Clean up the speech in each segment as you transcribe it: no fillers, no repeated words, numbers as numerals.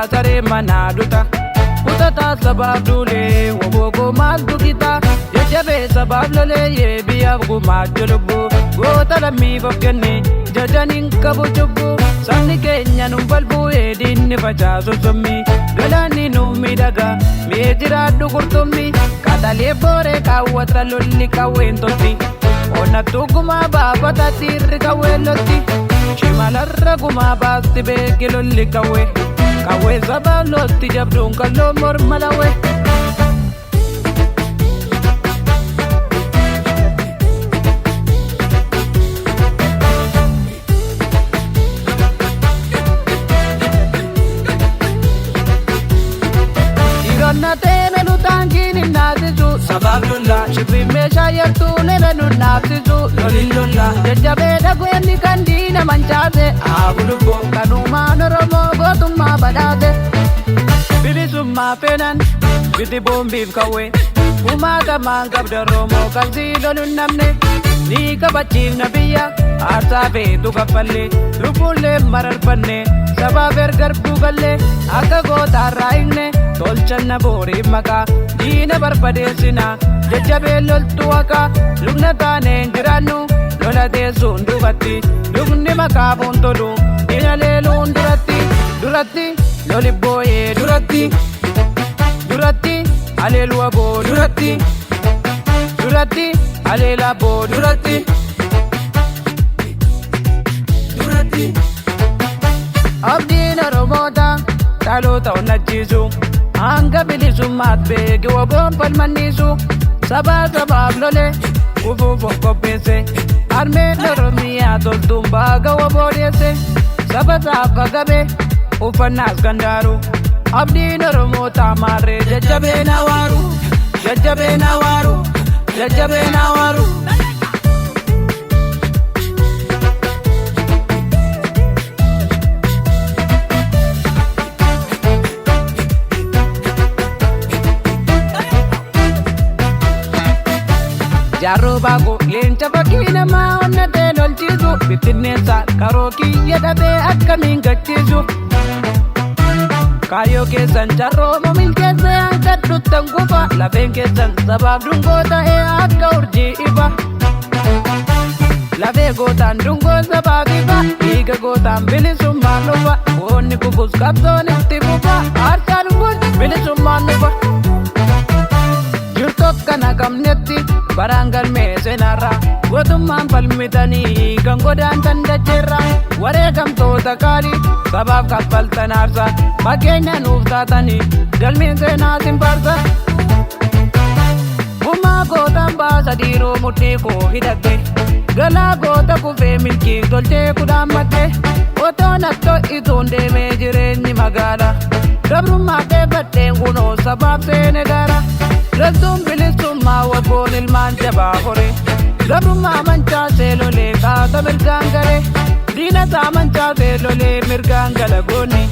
Saree manaa duta. Kutataa sabaaf duulee wobookoo maaltu gitaa? Jajjabee sabaaf lolee biyyaaf gumaacha lubbuu. Goota lammiif of kenne jajaniin qabu cubbuu. Sabni keenya nu balbuu diinni facaasu summii. Galaanni nu miidhaga mee jiraadhu qurxummii. Qaxalee booree kaawwata lolli qawween tolti. Onnattuu gumaa baafata dhiirri qawween lolti. Shimalarra gumaa baasti beeki lolli qawwee. Qawwee sabaa lolti jabduun kalloo morma lawwee. Dhiironna teelelu taankiin hin naasisu. Sabaaf lolla. Shibbiin meeshaa yartuu lola nu naafsisu. Lolin lolla. Jajjabee dhageenni kan diina mancaase. Haa bulubboo. Kanumaan Oromoo gootummaa badhaase. Bilisummaa feenan biti boombiif qawwee. Kumaatamaan qabda Oromoo kan sii loluun namne. Ni kabachiifna biyya aarsaa feetu kaffallee. Lubbuullee mararfanne sabaaf ergarbuu gallee. Akka gootaarraa higne tolchanna boorii maqaa. Diina barbadeessina jajjabee loltu haqaa. Lubna taaneen jiraannu lola teessuun duubatti. Lubni maqaa foon tolu diina leeluun duratti. Duratti loli booyee duratti. Duratti haleelu aboo duratti. Duratti haleela aboo duratti. Duratti. Abdiin Oromoota dhaloota onnachiisu. Hanga bilisummaat beeki woboon falmanniisu. Sabaa sabaaf lole kufuuf of qopheesse. Harmeen Oromiyaa toltuun baaga woboo deesse. Saba saaf gabe uffannaas gandaaru. Abdiin Oromoota maarree jajjabeen hawaaru. Jajjabeen hawaaru. Jajjabeen hawaaru. Jaarroo baakuu leenca fakkii namaa onnatee lolchiisu. Bittinneessa karoo kiyya dhabee akkamiin gachiisu. Kaayyoo keessan carroomu milkeessee hanqadhuttan kufa. Lafeen keessan sabaaf dungoo ta'ee akka urjii ifa. Lafee gootaan dungoon sabaaf ifa. Dhiiga gootaan bilisummaan dhufa. Goonni kufus qabsoon itti fufa. Aarsaan lubbuun bilisummaan dhufa. Jirtu akkana qabnetti baraan galmee seenarra. Gootummaan falmitanii kan godaantan dacheerra. Wareegamtoota qaalii sabaaf kaffaltan aarsa. Fakkeenya nuuf taatanii galmeen seenaa sin faarsa. Gumaa gootaan baasa dhiiroo mudhii koo hidhatte. Galaa goota kufee milkii tolchee kudhaammatte. Otoo nattoo ituun deemee jireenyi magaala. Gabrummaa teeffadheen kunoo sabaaf seene gaara. Loltuun bilisummaa waboon ilmaan jabaa hore. Gabrummaa mancaasee lolee kaata mirgaan garee. Diina isaa mancaasee lolee mirgaan galagoonni.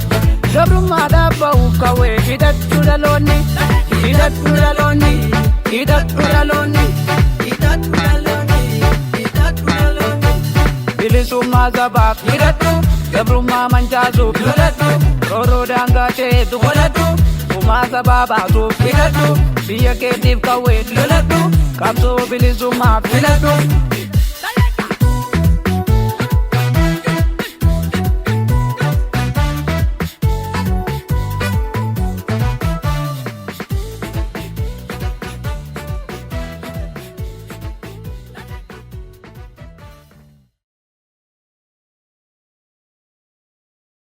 Gabrummaa dhaabba'uuf qawwee hidhadhu dhaloonni. Hidhadhu dhaloonni. Hidhadhu dhaloonni. Hidhadhu dhaloonni. Hidhadhu dhaloonni. Bilisummaa sabaaf Hidhadhu. Gabrummaa mancaasuuf Loladhu. Rooroo daangaa ceetu Qoladhu. Gumaa sabaa baasuuf Hidhadhu. Biyya keetiif qawwee Loladhu. Qabsoo bilisummaaf Filadhu.